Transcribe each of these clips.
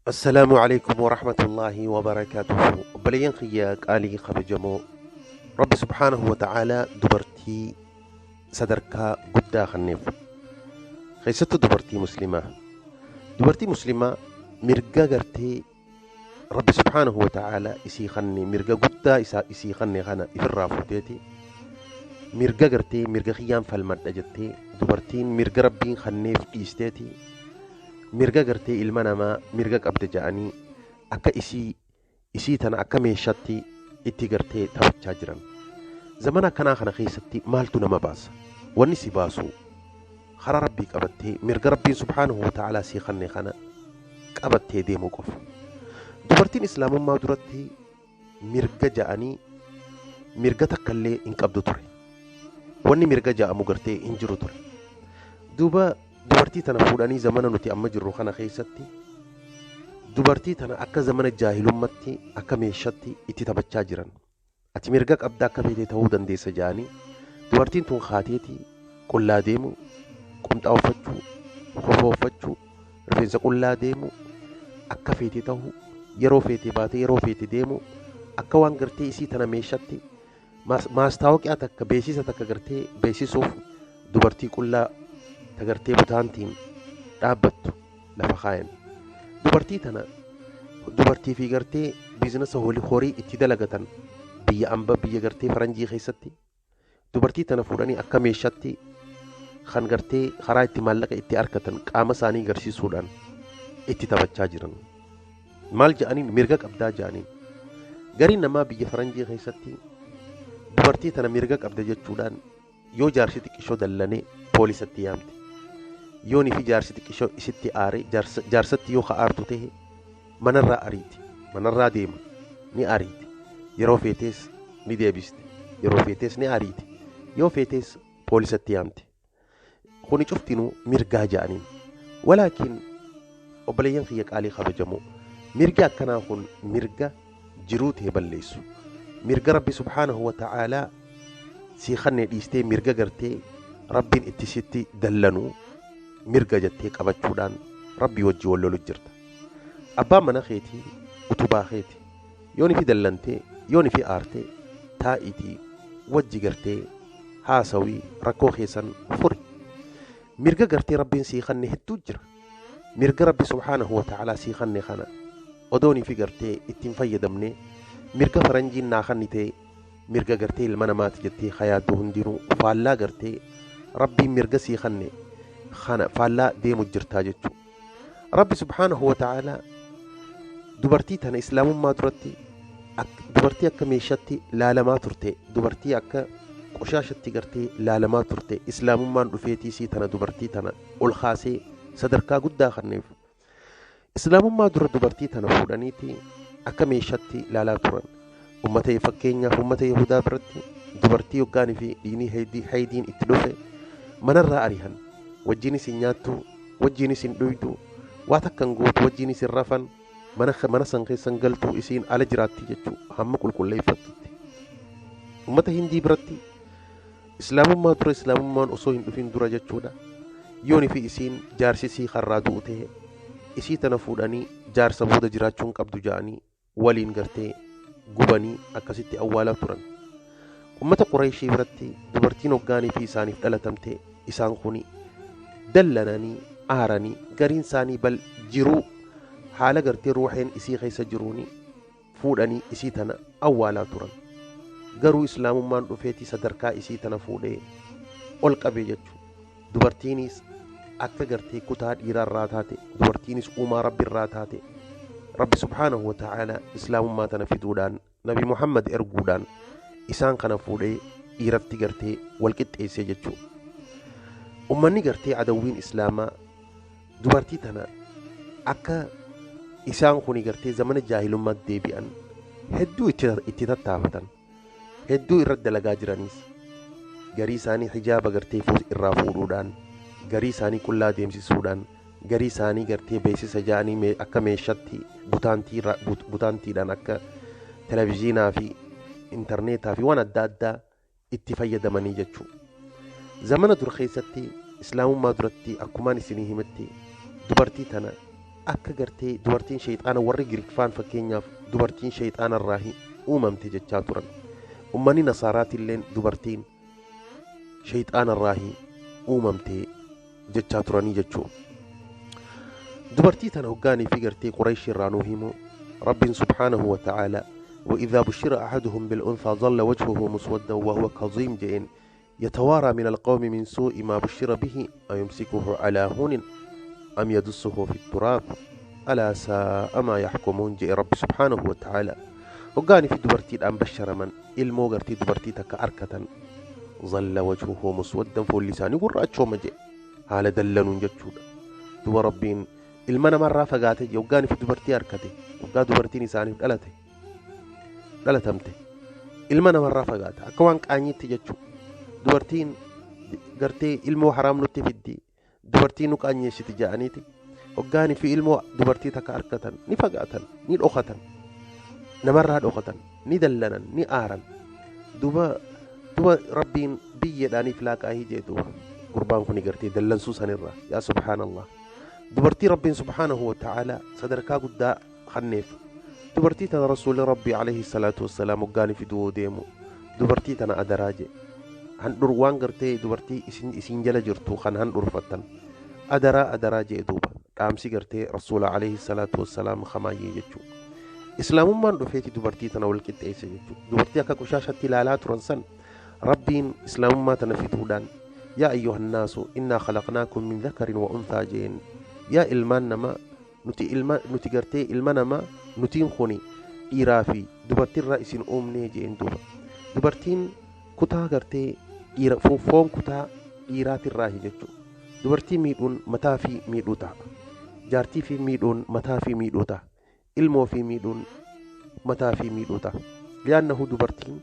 Assalaamu Aleykum Warahmatullaahi Wabarakaatuhu. Obboleeyyan kiyya qaalii kabajamoo, Rabbi Subhaanahu wa Ta'aalaa dubartii sadarkaa guddaa kenneef. Keessattuu dubartii muslimaa. Dubartii muslimaa mirga gartee Rabbi Subhaanahu wa Ta'aalaa isii kenne, mirga guddaa isaa isii kenne kana ifirraa fuuteeti mirga gartee mirga kiyyaan falmadha jettee dubartiin mirga Rabbiin kenneef dhiisteeti mirga gartee ilma namaa mirga qabda ja'anii akka isii tana akka meeshatti itti gartee taphachaa jiran. Zamana akkanaa kana keessatti maaltu nama baasa? Wanni si baasu karaa Rabbii qabattee mirga Rabbiin subhaanahu wa ta'aalaa sii kenne kana qabattee deemuu qofa. Dubartiin islaamummaa duratti mirga ja'anii mirga takkallee hin qabdu ture. Wanni mirga ja'amu gartee hin jiru ture. Duuba dubartii tana fuudhanii zamana nuti amma jirru kana keessatti dubartii tana akka zamana jaahilummatti akka meeshatti itti taphachaa jiran. Ati mirga qabda, akka feetee ta'uu dandeessa ja'anii dubartiin tun kaateetii qullaa deemu, qumxaa uffachuu, kofoo uffachuu, rifeensa qullaa deemu, akka feetee ta'uu, yeroo feetee baatee yeroo feete deemu, akka waan gartee isii tana meeshatti maastaawoqiyaa takka, beeksisa takka gartee beeksisuuf dubartii qullaa tagartee butaantiin dhaabbattu lafa kaayan. Dubartii tana dubartii fi gartee biizinasa horii itti dalagatan biyya amba, biyya gartee faranjii keessatti dubartii tana fuudhanii akka meeshatti kan gartee karaa itti maallaqa itti argatan qaama isaanii garsiisuudhaan itti taphachaa jiran. Maal ja'aniin? Mirga qabdaa ja'aniin. Gariin namaa biyya faranjii keessatti dubartii tana mirga qabda jechuudhaan yoo jaarsi xiqqishoo dallanee poolisatti yaamte. Yoonii fi jaarsi xiqqishoo isitti aare, jaarsatti yoo ka aartu ta'e, manarraa ariiti. Manarraa deema. Ni ariiti. Yeroo feetees ni deebiste. Yeroo feetees ni ariiti. Yoo feetees poolisatti yaamte. Kuni cuftinuu mirgaa ja'aniin. Walaakin obboleeyyan kiyya qaalii kabajamoo, mirgi akkanaa kun mirga jiruu ta'e balleessu. Mirga Rabbi subhaanahu wa ta'aalaa sii kannee dhiistee mirga gartee Rabbiin itti sitti dallanuu mirga jettee qabachuudhaan Rabbii wajji wal lolu jirta. Abbaan mana keetii utubaa keeti. Yoon fi dallantee, yoon fi aartee, taa'iitii wajji gartee haasawii rakkoo keessan furi. Mirga gartee Rabbiin sii kanne hedduu jira. Mirga Rabbi subhaanahu wa ta'aalaa sii kanne kana odoonii fi gartee ittiin fayyadamne mirga faranjiin naa kannitee, mirga gartee ilma namaati jettee hayaaddu hundinuu faallaa gartee Rabbiin mirga sii kanne kana faallaa deemu jirtaa jechuudha. Rabbi subhaanahu wa ta'aalaa dubartii tana islaamummaa duratti dubartii akka meeshatti laalamaa turte, dubartii akka qoshaashatti gartee laalamaa turte, islaamummaan dhufeetii sii tana dubartii tana ol kaasee sadarkaa guddaa kenneef. Islaamummaa dura dubartii tana fuudhaniiti akka meeshatti laalaa turan. Ummata fakkeenyaaf ummata Yahudaa biratti dubartii yoggaanii fi dhiinii haydiin itti dhufe manarraa arihan. Wajjiinis hin nyaattu, wajjiinis hin dhuydu, waa takka hin gootu, wajjiinis hin rafan, mana san keessan galtuu, isiin ala jiraatti jechuu hamma qulqulleeffattutti. Ummata Hindii biratti islaamummaa dura, islaamummaan osoo hin dhufin dura jechuudha. Yoonii fi isiin jaarsisii karraa du'u ta'e isii tana fuudhanii jaarsa booda jiraachuu hin qabdu ja'anii waliin gartee gubanii akkasitti awwaalaa turan. Ummata Qureeshii biratti dubartiin hoggaanii fi isaaniif dhalatamte isaan kuni dallananii aaranii gariin isaanii bal jiruu haala gartee ruuxeen isii keessa jiruuni fuudhanii isii tana awwaalaa turan. Garuu islaamummaan dhufeetii sadarkaa isii tana fuudhee ol qabee jechuudha. Dubartiinis akka gartee kutaa dhiiraarraa taate, dubartiinis uumaa Rabbi irraa taate, Rabbi subhaanahu wa ta'aalaa islaamummaa tana fiduudhaan, Nabi Muhammad erguudhaan isaan kana fuudhee dhiiratti gartee wal qixxeessee jechuudha. Ummanni gartee adawwiin islaamaa dubartii tana akka isaan kuni gartee zamana jaahilummaatti deebi'an hedduu itti tattaafatan, hedduu irratti dalagaa jiraniis, garii isaanii hijaaba gartee irraa fuudhuudhaan, garii isaanii qullaa deemsisuudhaan, garii isaanii gartee beeksisa ja'anii akka meeshatti butaantiidhaan akka televizyiinaa fi intarneetaa fi waan adda addaa itti fayyadamanii jechuudha. Zamana dur keessatti, islaamummaa duratti, akkumaan isinii himetti dubartii tana Akka gartee dubartiin shayxaana, warri Giriikfaan fakkeenyaaf dubartiin shayxaana irraa uumamte jechaa turan. Ummanni Nasaaraatilleen dubartiin shayxaana irraa uumamte jechaa turanii jechuu. Dubartii tana hoggaanii fi gartee Quraysh irraa nuu himu Rabbiin subhaanahu wa ta'aalaa, وإذا بشر أحدهم بالأنثى ظل وجهه مسودا وهو كظيم جئن يتوارى من القوم من سوء ما بشر به أيمسكه على هون أم يدسه في التراب ألا ساء ما يحكمون جئ رب سبحانه وتعالى. وقاني في دبرتي الآن بشر من ilmoo gartee dubartii takka arkatan, ظل وجهه مسودا, fuulli isaanii gurraachooma jee, haala dallanuun jechuudha. Duba Rabbiin ilma namarraa fagaate jee. Hoggaani fi dubartii arkate, hoggaa dubartiin isaaniif dhalate dhalatamte, ilma namarraa fagaata akka waan qaanyitti jechuu. Dubartiin gartee ilmoo haraam nutti fiddi, dubartii nu qaanyeessiti jedhaniiti hoggaanii fi ilmoo dubartii takka arkatan ni fagaatan, ni dhokatan, namarraa dhokatan, ni dallanan, ni aaran. Duba Rabbiin biyyeedhaaniif laaqaahii jee. Duba gurbaan kun gartee dallansuu sanirraa, yaa subhaanallah, dubartii Rabbiin subhaanahu wa ta'aalaa sadarkaa guddaa kanneef. Dubartii tana Rasuulli Rabbii alayhi salaatu wassalaam hoggaanii fiduu deemu dubartii tana adaraa jee, handhur waan gartee dubartii isin jala jirtu kan handhurfattan adaraa adaraa jee. Duuba dhaamsi gartee Rasuula alayhi salaatu wassalaam kamaayyee jechuu. Islaamummaan dhufeeti dubartii tana wal qixxeesse jechuu. Dubartii akka qushaashatti ilaalaa turan san Rabbiin islaamummaa tana fiduudhaan, يا أيها الناس إنا خلقناكم من ذكر وأنثى jeen. Yaa ilmaan namaa, nuti ilma nuti gartee ilma namaa nutiin kuni dhiiraa fi dubartiirraa isin uumnee jeen. Duuba dubartiin kutaa gartee dhiira, foon kutaa dhiiraatirraahi jechuudha. Dubartii miidhuun mataa fi miidhuu ta'a. Jaartii fi miidhuun mataa fi miidhuu ta'a. Ilmoo fi miidhuun mataa fi miidhuu ta'a. Li'aannahu dubartiin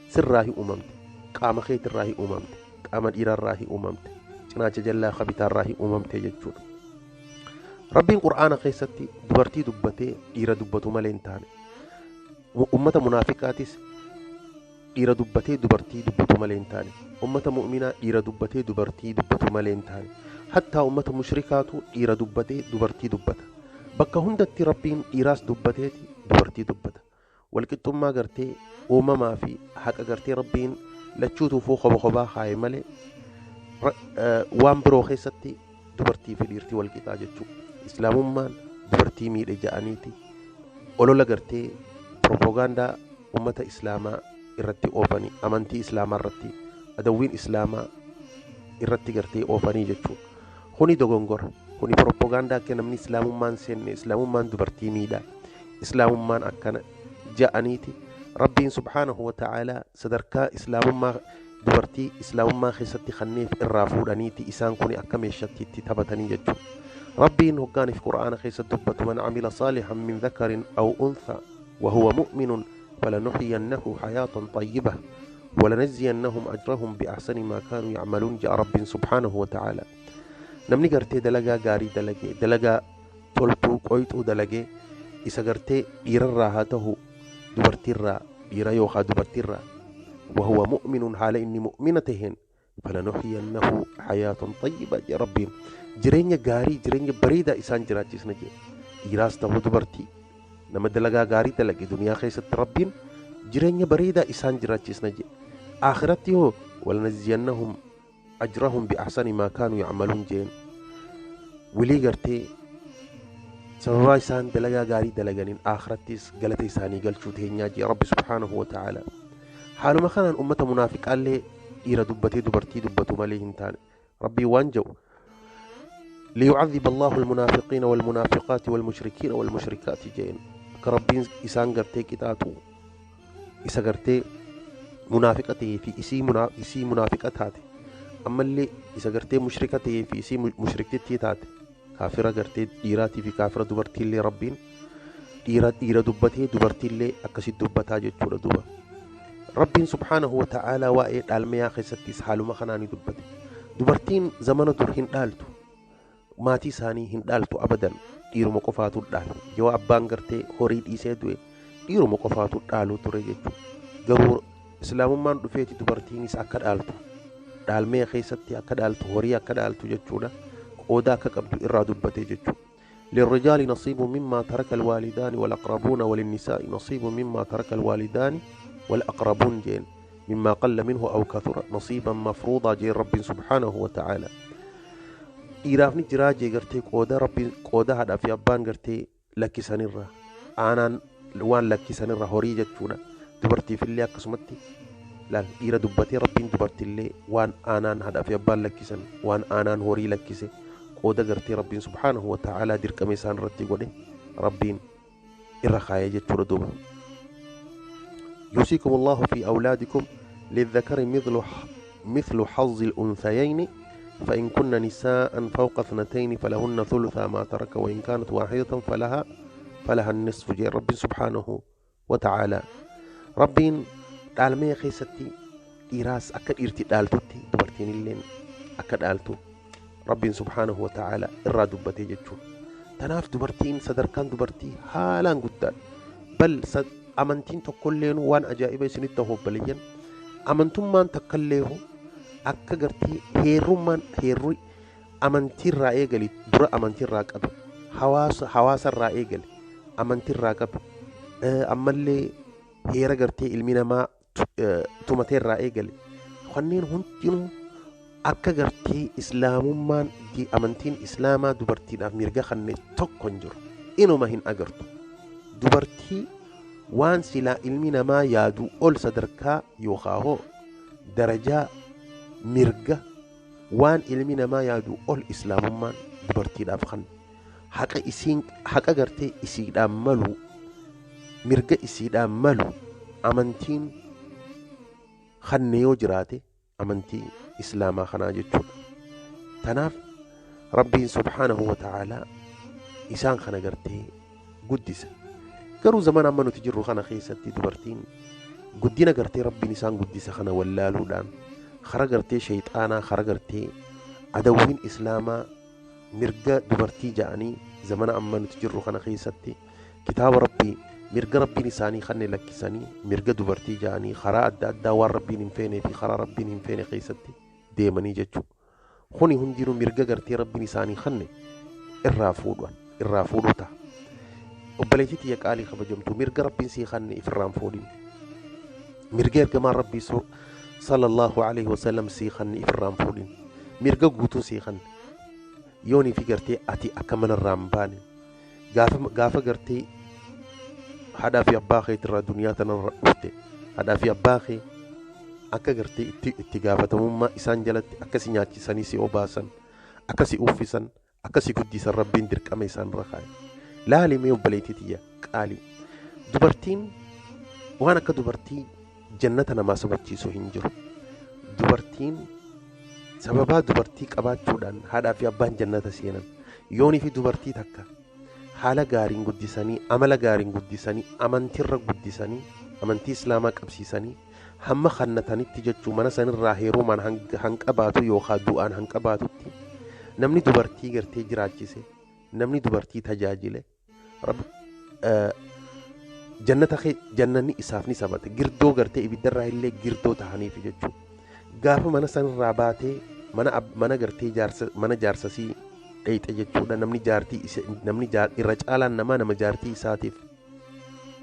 sirraahi uumamte, qaama keetirraahi uumamte, qaama dhiirarraahi uumamte, cinaacha jallaa kabitaarraahi uumamte jechuudha. Rabbiin Qur'aana keessatti dubartii dubbatee dhiira dubbatu malee hin taane. Ummata munaafiqaatis dhiira dubbatee dubartii dubbatu malee hin taane. Ummata mu'minaa dhiira dubbatee dubartii dubbatu malee hin taane. Hattaa ummata mushrikaatu dhiira dubbatee dubartii dubbata. Bakka hundatti Rabbiin dhiiraas dubbateeti dubartii dubbata. Walqixxummaa gartee uumamaa fi haqa gartee Rabbiin lachuutuufuu qoba qobaa kaaye malee waan biroo keessatti dubartii fi dhiirtii walqixaa jechuudha. Islaamummaan dubartii miidhe ja'aniiti olola gartee propoogaandaa ummata islaamaa irratti oofanii, amantii islaamaa irratti adawwiin islaamaa irratti gartee oofanii jechuudha. Kuni dogongora. Kuni propoogaandaa akka namni islaamummaan seenne, islaamummaan dubartii miidha, islaamummaan akkana ja'aniiti. Rabbiin subhaanahu wa ta'aalaa sadarkaa islaamummaa dubartii islaamummaa keessatti kanneef irraa fuudhaniiti isaan kuni akka meeshatti itti taphatanii jechuudha. Rabbiin hoggaaniif Qur'aana keessatti dubbatu, من عمل صالحا من ذكر أو أنثى وهو مؤمن فلنحيينه حياة طيبة ولنجزينهم أجرهم بأحسن ما كانوا يعملون جاء رب سبحانه وتعالى. Namni gartee dalagaa gaarii dalagee, dalagaa toltuu qoyxuu dalagee, isa gartee dhiirarraa haa ta'u dubartiirraa, dhiira yookaa dubartiirraa, وهو مؤمن haala inni mu'mina taheen, فلنحيينه حياة طيبة jee. Rabbiin jireenya gaarii, jireenya bareedaa isaan jiraachisna jee. Dhiiraas ta'uu dubartii, nama dalagaa gaarii dalage duniyaa keessatti Rabbiin jireenya bareedaa isaan jiraachisna jee. Akhiratti hoo, ولنجزينهم أجرهم بأحسن ما كانوا يعملون jeen. Wilii gartee sababaa isaan dalagaa gaarii dalaganiin akhirattis galata isaanii galchuu teenyaa jee Rabbi subhaanahu wa ta'ala. Haaluma kanaan ummata munaafiqaallee dhiira dubbatee dubartii dubbatu malee hin taane. Rabbii waan jedhu, ليعذب الله المنافقين والمنافقات والمشركين والمشركات jeen. Akka Rabbiin isaan gartee qixaaxu isa gartee munaafiqa ta'ee fi isii munaafiqa taate, ammallee isa gartee mushrika ta'ee fi isii mushriktittii taate, kaafira gartee dhiiraatii fi kaafira dubartiillee Rabbiin dhiira dhiira dubbatee dubartiillee akkasitti dubbataa jechuudha. Duuba Rabbiin subhaanahu wa ta'aalaa waa'ee dhaalmayaa keessattis haaluma kanaa ni dubbate. Dubartiin zamana dur hin dhaaltu, maatii isaanii hin dhaaltu abadan, dhiiruma qofaatu dhaala. Yoo abbaan gartee horii dhiisee du'e dhiiruma qofaatu dhaaluu ture jechuudha. Garuu islaamummaan dhufeeti dubartiinis akka dhaaltu, dhaalmee keessatti akka dhaaltu, horii akka dhaaltu jechuudha, qooda akka qabdu irraa dubbate jechuudha. للرجال نصيب مما ترك الوالدان والأقربون وللنساء نصيب مما ترك الوالدان والأقربون جين مما قل منه أو كثر نصيبا مفروضا جين رب سبحانه وتعالى. Dhiiraaf ni jiraa jee gartee qooda Rabbiin qooda haadhaa fi abbaan gartee lakkisanirra aanaan waan lakkisanirra horii jechuudha. Dubartiifillee akkasumatti laal dhiira dubbatee Rabbiin dubartillee waan aanaan haadhaa fi abbaan lakkisan waan aanaan horii lakkise qooda gartee Rabbiin subhaanahu wa ta'aalaa dirqama isaan irratti godhe Rabbiin irra kaayee jechuudha duuba. يوصيكم الله في أولادكم للذكر مثل حظ الأنثيين فإن كن نساء فوق اثنتين فلهن ثلث ما ترك وإن كانت واحدة فلها النصف جي رب سبحانه وتعالى. ربين dhaalmee keessatti dhiiraas akka dhiirti dhaaltutti dubartiin illeen akka dhaaltu Rabbiin subhaanahu wa ta'ala irraa dubbatee jechuudha. Tanaaf dubartiin sadarkaan dubartii haalaan guddaadha. Bal amantiin tokkolleen waan ajaa'iba isinitti ta'u obboleeyyan amantummaan takkalleehu akka gartee heerummaan heerri amantiirraa eegali dura amantiirraa qabe hawaasarraa eegali amantiirraa qabe ammallee heera gartee ilmi namaa tumateerraa eegale kanneen hundinuu akka gartee islaamummaan amantiin islaamaa dubartiidhaaf mirga kanne tokko hin jiru inuma hin agartu dubartii waan silaa ilmi namaa yaaduu ol sadarkaa yookaan hoo darajaa mirga waan ilmi namaa yaaduu ol islaamummaan dubartiidhaaf kan haqa isiin haqa gartee isiidhaan malu mirga isiidhaan malu amantiin kanne yoo jiraate amantii islaamaa kanaa jechuudha. Tanaaf Rabbiin subhaanahu wa ta'aalaa isaan kana gartee guddisa. Garuu zamana amma nuti jirru kana keessatti dubartiin guddina gartee Rabbiin isaan guddisa kana wallaaluudhaan kara gartee shayxaanaa kara gartee adawwiin islaamaa mirga dubartii ja'anii zamana amma nuti jirru kana keessatti kitaaba Rabbii mirga Rabbiin isaanii kanne lakkisanii mirga dubartii ja'anii karaa adda addaa waan Rabbiin hin feenee fi karaa Rabbiin hin feene keessatti deemanii jechuudha. Kuni hundinuu mirga gartee Rabbiin isaanii kanne irraa fuudhuu ta'a. Obboleettii tiyya qaalii kabajamtu mirga Rabbiin sii kanne ifirraan fuudhin. Mirga ergamaan Rabbii sallallahu alaihi wasallam sii kanne ifirraan fuudhin. Mirga guutuu sii kanne. Yoonii fi gartee ati akka manarraa hin baane gaafa gartee haadhaa fi abbaa keetirraa duniyaa tanarra dhufte haadhaa fi abbaa kee akka gartee itti gaafatamummaa isaan jalatti akka si nyaachisanii si obaasan akka si uffisan akka si guddisan Rabbiin dirqama isaan irra kaa'e. Laali mee obboleettii tiyya qaalii dubartiin waan akka dubartii jannata namaa sabachiisu hin jiru. Dubartiin sababaa dubartii qabaachuudhaan haadhaa fi abbaan jannata seenan yoonii fi dubartii takka haala gaariin guddisanii amala gaariin guddisanii amantiirra guddisanii amantii islaamaa qabsiisanii hamma kannatanitti jechuu mana sanirraa heerumaan hanqabaatu yookaan du'aan hanqabaatutti namni dubartii gartee jiraachise namni dubartii tajaajile jannata jannanni isaaf ni sabata girdoo gartee ibiddarraa illee girdoo tahaniif jechuu gaafa mana sanirraa baatee mana gartee mana jaarsasii dheeyxe jechuudha namni jaartii namni irra caalaan namaa nama jaartii isaatiif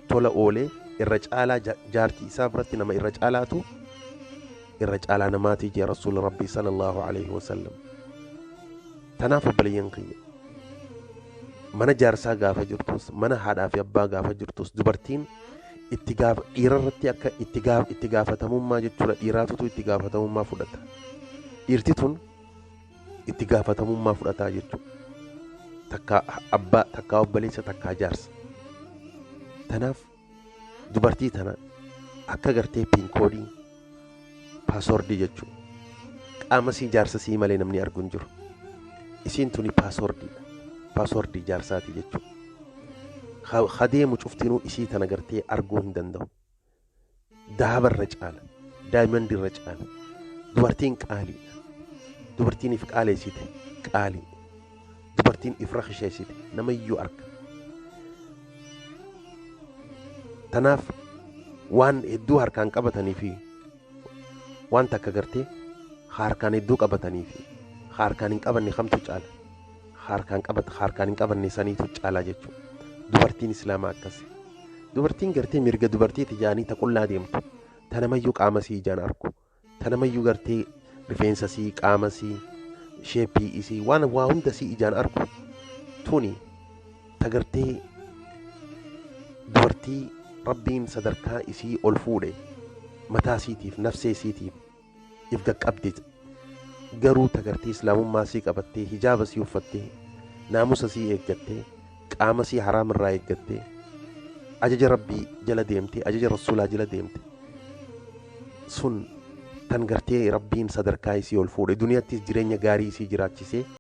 tola oolee irra caalaa jaartii isaa biratti nama irra caalaatu irra caalaa namaatii jee rasuula rabbii sallallahu alaihi wasallam. Tanaaf obboleeyyan kiyya mana jaarsaa gaafa jirtus mana haadhaa fi abbaa gaafa jirtus dubartiin itti gaafa dhiirarratti akka itti gaafatamummaa jechuudha dhiiraatutu itti gaafatamummaa fudhata dhiirti tun itti gaafatamummaa fudhataa jechuudha takkaa abbaa takkaa obboleessa takkaa jaarsa. Tanaaf dubartii tana akka gartee piinkoodii paasoordii jechuudha qaama sii jaarsa sii malee namni argu hin jiru isiin tuni paasoordiidha paasoordii jaarsaati jechuudha. Hadeemu cuftinuu isii tana gartee arguu hin danda'u. Daabarra caala daayimandiirra caala dubartiin qaaliidha. Dubartiin if qaaleessite qaalii dubartiin if rakisheessite namayyuu arga. Tanaaf waan hedduu harkaan qabatanii fi waan takka gartee harkaan hedduu qabatanii fi harkaan hin qabanne kamtu caala harkaan qabata harkaan hin qabanne saniitu caalaa jechuudha. Dubartiin Islaamaa akkasi. Dubartiin gartee mirga dubartii tijaanii ta qullaa deemtu, ta namayyuu qaama sii ijaan argu, ta namayyuu gartee rifeensa sii, qaama sii, sheeppii isii waan waa hunda sii ijaan argu tuni ta gartee dubartii Rabbiin sadarkaa isii ol fuudhe mataa isiitiif nafsee isiitiif if qaqqabde. Garuu ta gartee Islaamummaa sii qabattee, hijaaba sii uffattee, naamusa sii eeggattee, qaama sii haraam irraa eeggattee, ajaja Rabbii jala deemtee, ajaja Rasuulaa jala deemte sun tan gartee Rabbiin sadarkaa isii ol fuudhe, duniyattis jireenya gaarii isii jiraachisee.